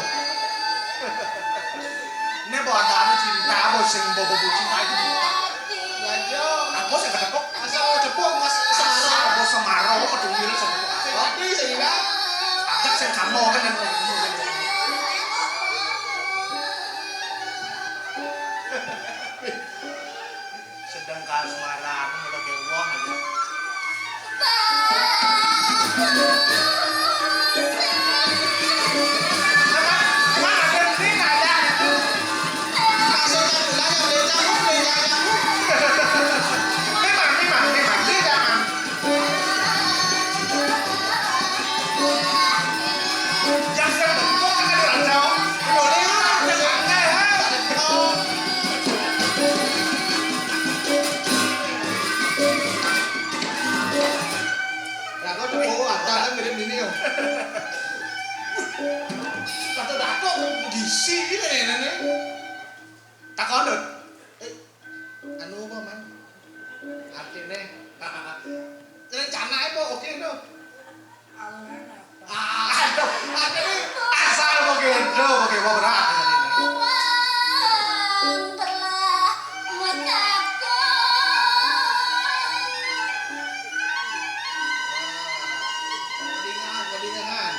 Ini bawa ada anu cinta, bos, sing bawa buku cinta itu cinta. Lah, iya. Aku sing ketepuk. Asal ketepuk, Mas, Semaro. Asal, bos, Semaro, ketungil, Semaro. Sing ati, sing enggak. Agak sing kamu, kan, yang ketemu, kan. Sedang kasmaran, udah kayak uang aja. Lah, kok tepuk, ada kan mirip ini, yo. Datuk-datuk gisi iki rene. Takon, Dut. Eh, anu apa, Man? Artine? Rencana apa? Oke, no. Ah, aduh, artine asal oke, no, oke, apa berat. Telah metakon. Wah, kelingan, kelingan.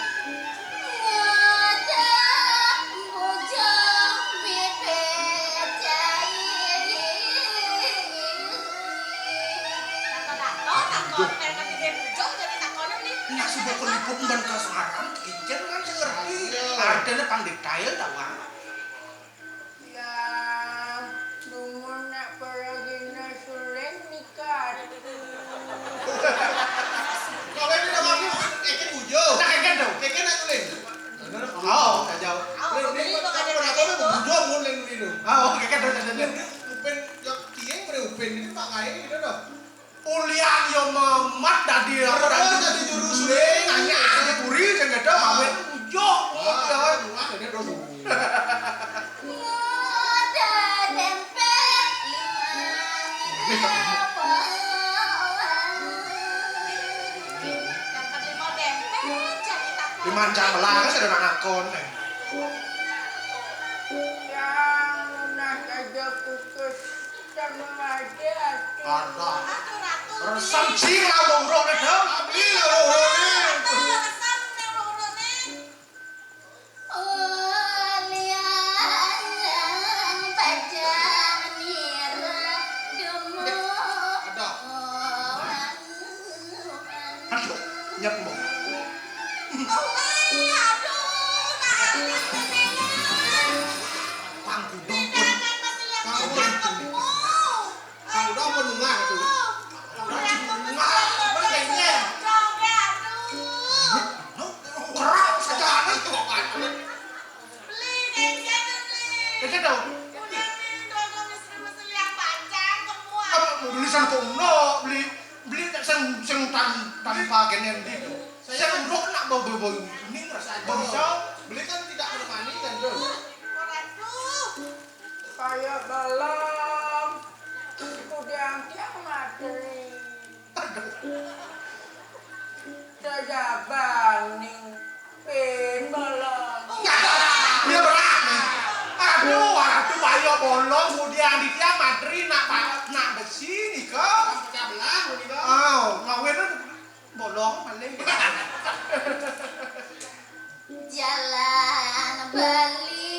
Ngajak bujang bibit cai. Takon-takon, takon, perkara bibit bujang jadi takonan nih. Nah, sudah keriput ban kasaran, ijen kan sing ngerti. Ayo. Artine pang detail, tau, ah. Ya, dumun nak paragina suling nikah. Kawin udah kamu, keken bujang. Nah, keken dong. Keken aku, Lin. Oh, tak jauh. Lin, Lin, kenapa, kenapa lu bujang, mun, Lin, Lin, lu? Oh, keken dong, keken dong. Upin, ya, kiye, mrene Upin ini Pak Kae gitu, dong. Ulian yo memet dadi apa, terus dadi juru suling, nanya di puri sing gedhe mamen ujuk. Wah, ya, wah, ini dong. Ada dempet lima. Dapat lima dempet, jadi tak. Lima jam lah, kan sudah nak ngakon. Yang lunas aja kukus. Sama aja, Ratu. Ada. Ratu, Ratu, resem Bli. Jing lah urung-urung, Dam. Ah, Bli lah urung-urung. Ratu, resem ning urung-urung ning. Oh, liang pajang nira dumu. Eh, ada. Oh, Aduh, nyet, Mbok. Oh, eh, aduh, tak habis tetelan. Pang gudong pun. Pang gudong pun. Pang gudong pun nungah tuh. Pang gudong pun nungah. Bener kayaknya. Aduh. Nyet, no. Kerak saja, no. Beli, dengke tuh, beli. Dengke tuh. Udah nih, dodol istri mesti yang panjang semua. Apa, beli sangkono, beli, beli sing, sing tan-, tanpa genen gitu. Sing uruk nak bau-bau ini ngerasa bau. Beli kan tidak menemani kan, Dul? Orang tuh. Kayak belum. Udah angkat materi. Jajaban ning pembalon. Enggak, dia berat nih. Aduh, aduh, ayo bolong, kemudian di dia materi nak pa-, nak besi nih, kok. Pecah belah, nih, kok. Oh, kawin bolong paling. Jalan bali.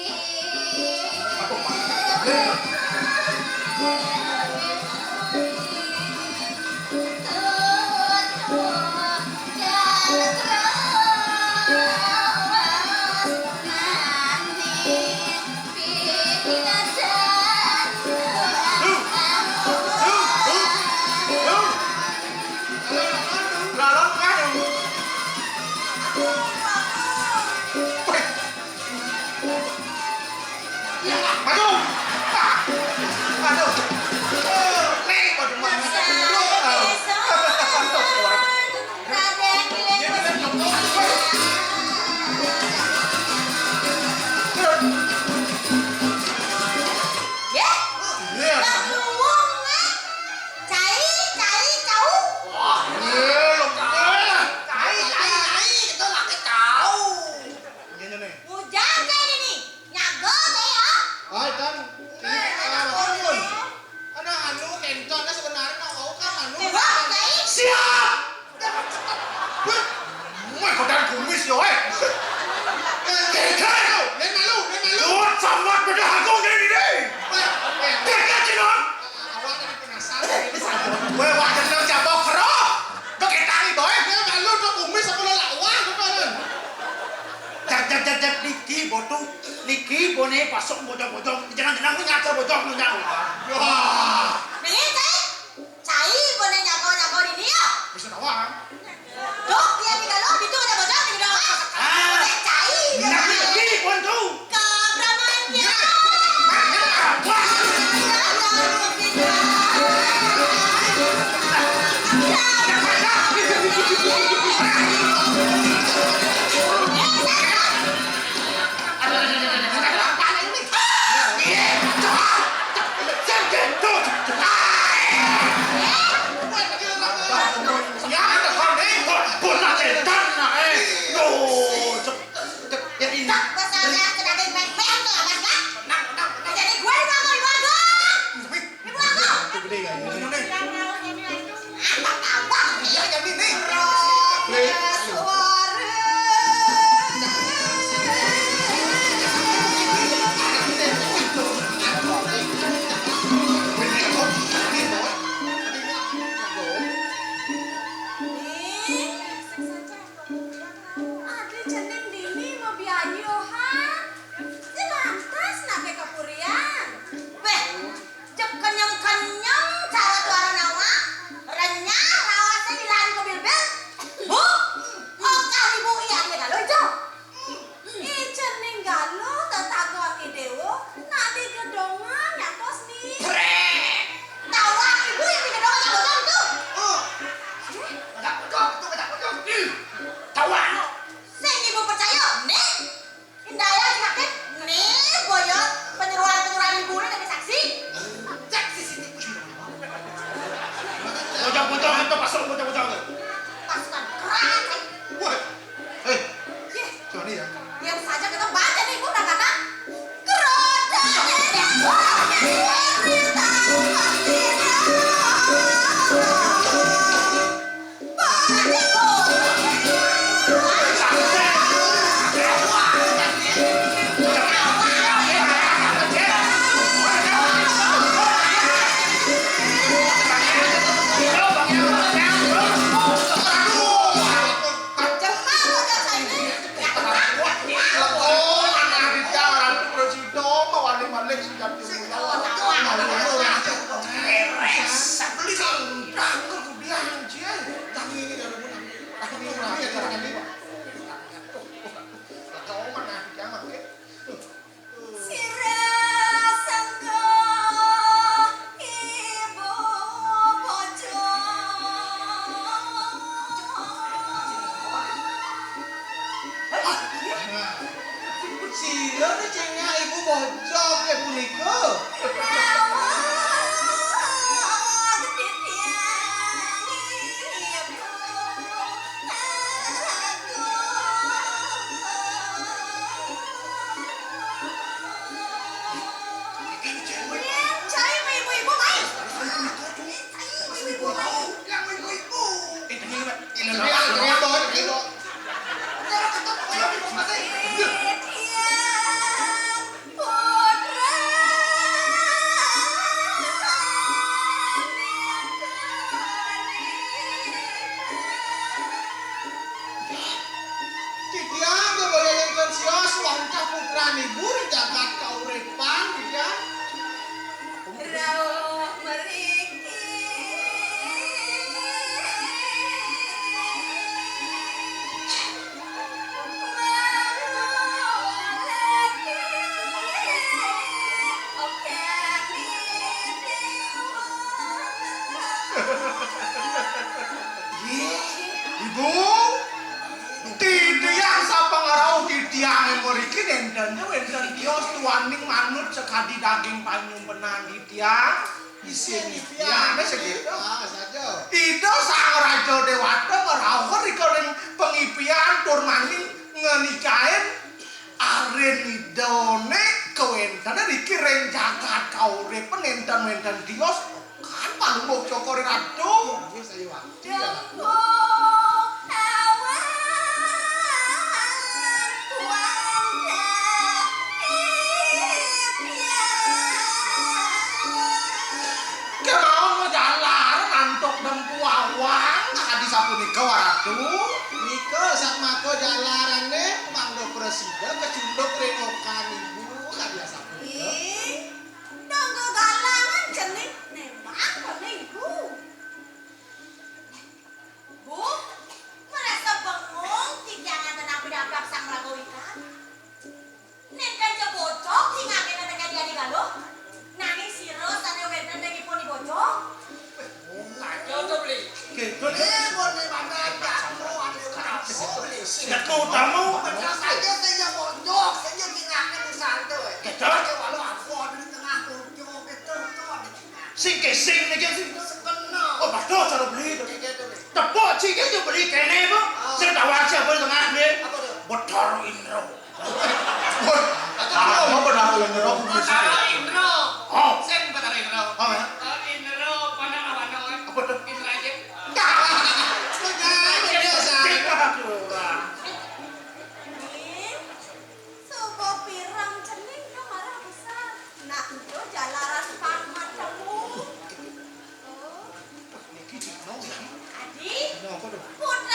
Lalon kan. Weh. Aduh. Aduh. Nih, waduh, mana? Aduh. Aduh, orang. Ya? Iya. Lah, ngomong, eh. Cai, cai, cau. Wah, iya, lo cai. Cai, cai, cai, kita pakai cau. Ini nih. Bujang cai ini nih. Nyago cai ya. Ah, kan. Ini, eh, ah, anak anu, kentut, nah, sebenarnya nak mau kan anu. Wah, cai. Siap. Weh, weh, badan kumis yo, eh. Geger. Lain malu, lain malu. Kuat sama beda aku dari ini. Weh, weh. Geger, Cinon. Awak tadi penasaran, ini salah. Weh, wah, jeneng jabok, bro. Dok, kita nih, boy. Lain malu, dok, kumis apa lo lawak, apa, kan? Jak, jak, jak, jak, niki, botu. Niki, bone, pasok, bojong-bojong. Jenang-jenang, ini ngaco bojong, lu, nyau. Wah. Nih, cai. Cai, bone nyago-nyago dini ya? Bisa tawa. Duh, dia di dalam, itu ada bocor di dalam. Ah. Bone cai. Nah, ini pun tuh. Kameramen dia. Ini, ini, ini. Kau mana, jangan, ya. Sira senggo ibu bojo. Sira ni cengak ibu bojo ke punika. Rawuh titiang ibu. Cai ibu-ibu, mai. Cai ibu-ibu, mai. Titiang putra. Titiang kebaya ingkang sios wantah putran ibu ring jagat kauripan, titiang. Rauh mriki. Manulati. Oke, Dewa. Ih, Ibu, titiang sapangrauh titiang mriki nénten wénten tios tuaning manut sakadi daging panyumpenan titiang. Isin titiang, saja. Ida Sang Raja Déwata ngrauh rika ring pangipian tur maning ngenicain arin idané kawéntenan riki ring jagat kauripan nénten wénten tios. Kan panumbuk cokor Ratu. Iya, saya waktu ya. Dengkung awan tuan. Kemawon jalaran antuk dempu awang, kadi sapunika, Waratu. Nika satmaka jalarané mangda prasida kecunduk ring okan ibu, kadi sapunika. Ih, donggo galangan cening nembang kéné ibu. Bu, marasa bengong titiang ngenten napi daplak Sang Prabu Wikar. Nénten ja bocok sing akéna tekén Adi Galuh. Nanging sira sané wénten ring ipun bocok. Kacau to, Bli. Gitu. Eh, boleh banget, jamu, ada yang tamu, Bli. Jamu tamu. Bener saja, saya bocok, saya tinggalnya di sana, eh. Gitu. Pakai walau aku ada di tengah bocok, gitu, tuh, ada di tengah. Sing kesing niki sing. Sebenarnya. Oh, betul cara beli. Gitu, Bli. Tepuk cik aja beli kéné, Bu. Ah. Sing tawar siapa di tengah, Bli? Apa tuh? Betara Indra. Wah, apa dah kalau nyerok mesti? Betara Indra. Oh. Sing Betara Indra. Oh, ya. Eh, Indra, panah lawan lawan. Apa tuh? Indra aja. Dah. Indra aja. Biasa. Ih, suba pirang cening ka marah besar. Nah, itu jalaran pamat kamu. Oh. Niki Cino, niki. Adi? Cino apa tuh? Putra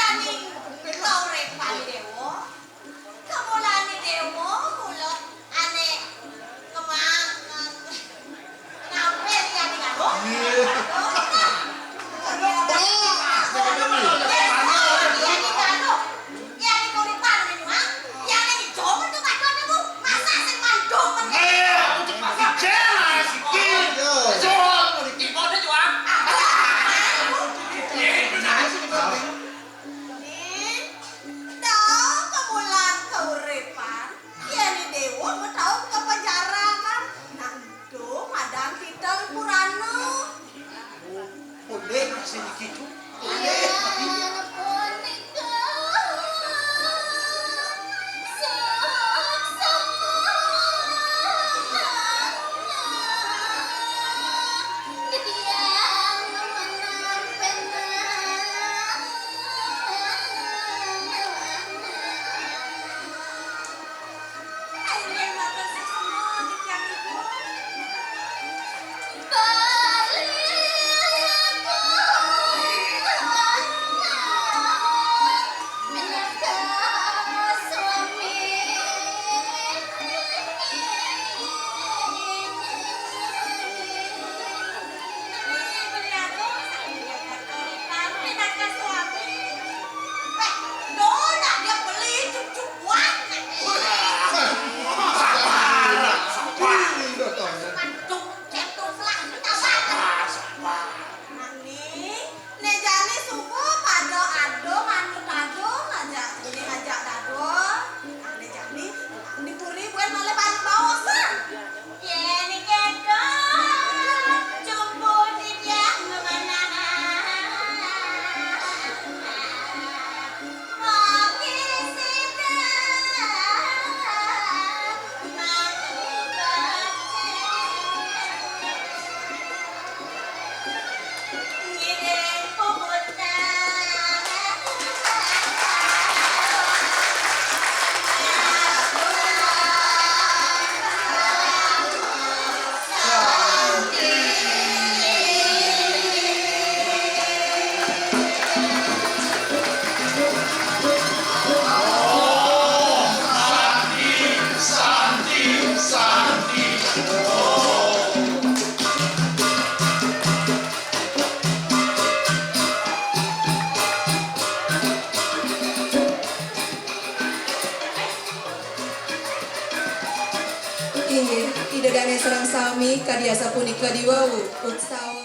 Sareng sami kadi asapunika diwau, utsawa